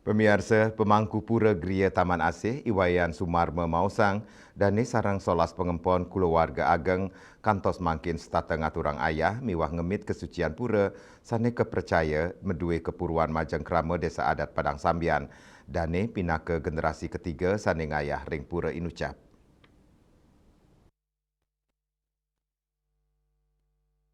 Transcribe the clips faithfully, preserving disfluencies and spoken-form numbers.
Pamiarsa, pamangku Pura Gria Taman Asih, I Wayan Sumarma maosang, dane sareng solas pangempon kulawarga ageng kantos mangkin setata ngaturang ayah miwah ngemit kasucian pura sane kapracaya madue kapuruan majeng krama Desa Adat Padang Sambian. Dane pinaka generasi ketiga sane ngayah ring pura inucap.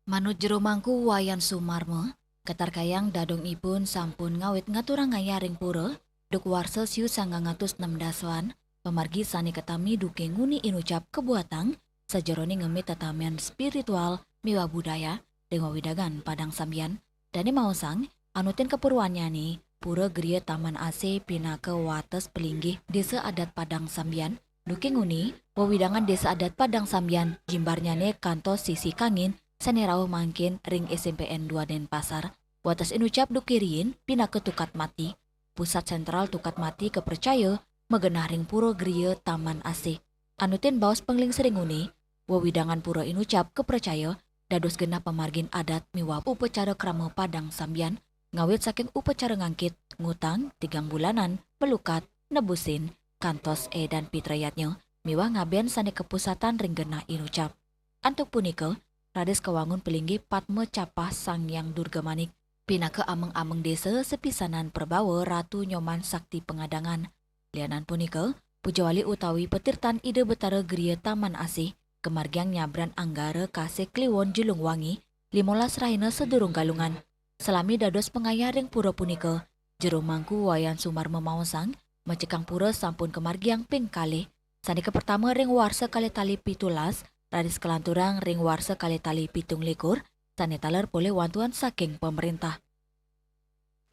Manut Jero Mangku Wayan Sumarma, katarkayang dadong ipun sampun ngawit ngaturang ayah ring pura, duk warsa siu sangang atus nem dasa, pamargi sane katami duke nguni inucap kabuatang, sajeroning ngemit tetamian spiritual miwah budaya ring wewidangan Padang Sambian. Dane maosang, anutin kapuruannyane, Pura Gria Taman Asih pinaka wates palinggih Desa Adat Padang Sambian, duke nguni, wewidangan Desa Adat Padang Sambian, jimbarnyane kantos sisi kangin, sane rauh mangkin ring S M P N dua Denpasar. Wates inucap duke riin, pinaka Tukad Mati. Pusat sentral Tukad Mati kapracaya, magenah ring Pura Gria Taman Asih. Anutin baos panglingsir ring nguni, wewidangan pura inucap kapracaya, dados genah pamargin adat miwah upacara krama Padang Sambian, ngawit saking upacara ngangkit, ngutang, tigang bulanan, malukat, nebusin, kantos edan pitrayatnya, miwah ngaben sane kapusatan ring genah inucap. Antuk punika, raris kawangun palinggih Padma Capah Sang Hyang Durga Manik, pinaka ameng-ameng desa sapisanan prabawa Ratu Nyoman Sakti Pangadangan. Lianan punika, pujawali utawi patirtan Ida Betara Gria Taman Asih, kamargiang nyabran Anggara Kasih Kliwon Julung Wangi, limolas rahina sadurung Galungan. Salami dados pangayah ring pura punika, Jero Mangku Wayan Sumarma maosang, macekang pura sampun kamargiang ping kalih. Sane kapertama ring warsa kalih tali pitulas, raris kalanturang ring warsa kalih tali pitung likur, sane taler polih wantuan saking pamarentah.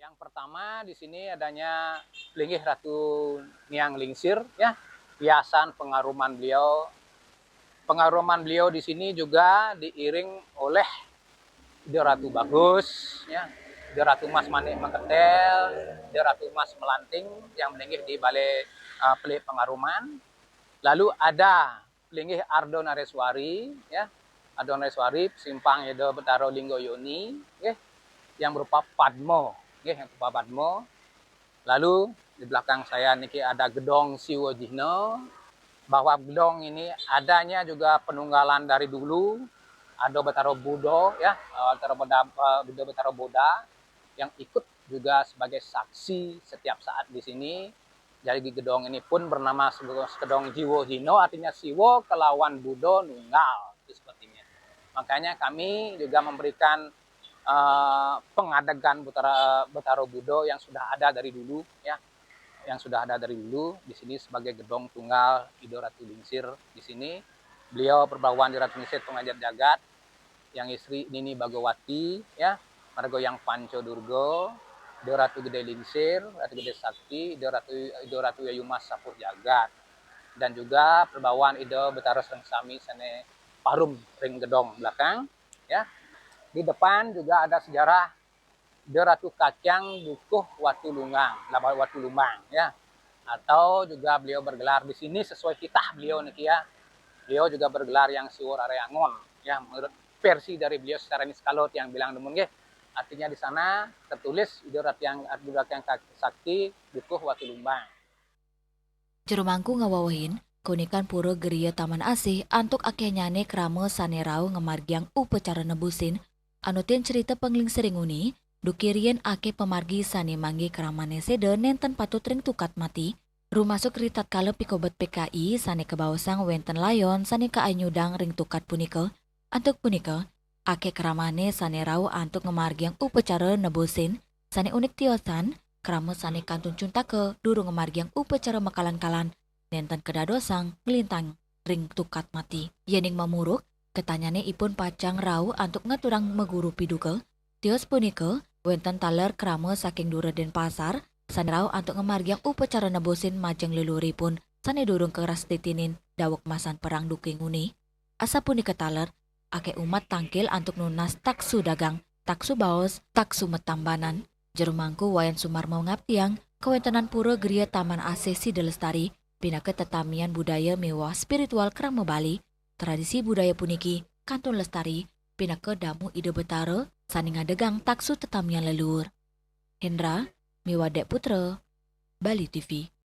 Yang pertama, di sini adanya linggih Ratu Niang Lingsir, ya, hiasan pengaruman beliau. Pengaruman beliau di sini juga diiring oleh Ida Ratu Bagus, ya, Ida Ratu Mas Manik Mengketel, Ida Ratu Mas Melanting yang melinggih di balai, uh, pelik pengaruman. Lalu ada linggih Ardo Nareswari, ya. Ardo Nareswari, simpang Ida Betara Lingga Yoni, nggih, yang berupa padma, nggih, yang berupa padma. Lalu di belakang saya niki ada gedong Siwa Jihna, bahwa gedong ini adanya juga penunggalan dari dulu, ada Betara Buddha, ya, eh, Betara Buddha, eh, Betara Buddha yang ikut juga sebagai saksi setiap saat di sini. Jadi gedong ini pun bernama Gedong Jiwa Hina, artinya Siwa kelawan Buddha nunggal, itu sepertinya. Makanya kami juga memberikan, eh, pengadegan Betara, Betara Buddha yang sudah ada dari dulu, ya, yang sudah ada dari dulu di sini sebagai gedong tunggal Ida Ratu Lingsir di sini. Beliau perbawan Ida Ratu Lingsir pengajat jagat, yang istri Nini Bagawati, ya, marga yang Panca Durga, Ida Ratu Gede Lingsir, Ratu Gede Sakti, Ida Ratu, Ida Ratu Yayu Mas Sapuh Jagat, dan juga perbawan Ida Betara Srengsami sane parum ring gedong belakang, ya. Di depan juga ada sejarah Ida Ratu Kakyang Dukuh Watu Lungang, Laba-, Watu Lumbang, ya. Atau juga beliau bergelar di sini sesuai kitah beliau niki, ya. Beliau juga bergelar yang Siwa Rare Angon, ya, menurut versi dari beliau secara niskala tiang bilang demun nggih. Artinya di sana tertulis Ida Ratu yang, Ida Ratu yang Sakti Dukuh Watu Lumbang. Jero Mangku ngawewehin, kaunikan Pura Gria Taman Asih antuk akehnyane krama sane rauh ngamargiang upacara nebusin, anutin crita panglingsir ring nguni, duke riin akeh pamargi sane manggi kramane seda nenten patut ring Tukad Mati, rumasuk ritatkala pikobet P K I sane kabaosang wenten layon sane kaanyudang ring tukad punika. Antuk punika, akeh kramane sane rauh antuk ngamargiang upacara nebusin, sane unik tiosan, krama sane kantun cuntaka durung ngamargiang upacara makalan-kalan, nenten kadadosang nglintang ring Tukad Mati. Yening mamuruk, ketanyane ipun pacang rauh antuk ngaturang maguru piduka. Tios punika, wenten taler krama saking dura Denpasar, sane rauh antuk ngamargiang upacara nebusin majeng leluhuripun, sane durung karastitinin daweg masan perang duke nguni. Asapunika taler, akeh umat tangkil antuk nunas taksu dagang, taksu baos, taksu matambanan. Jero Mangku Wayan Sumarma ngaptiang, kawentenan Pura Gria Taman Asih Sida Lestari, pinaka tetamian budaya miwah spiritual krama Bali. Tradisi budaya puniki kantun lestari, pinaka damu Ida Betara, sane ngadegang taksu tetamian leluhur. Hendra, miwah Dek Putra, Bali T V.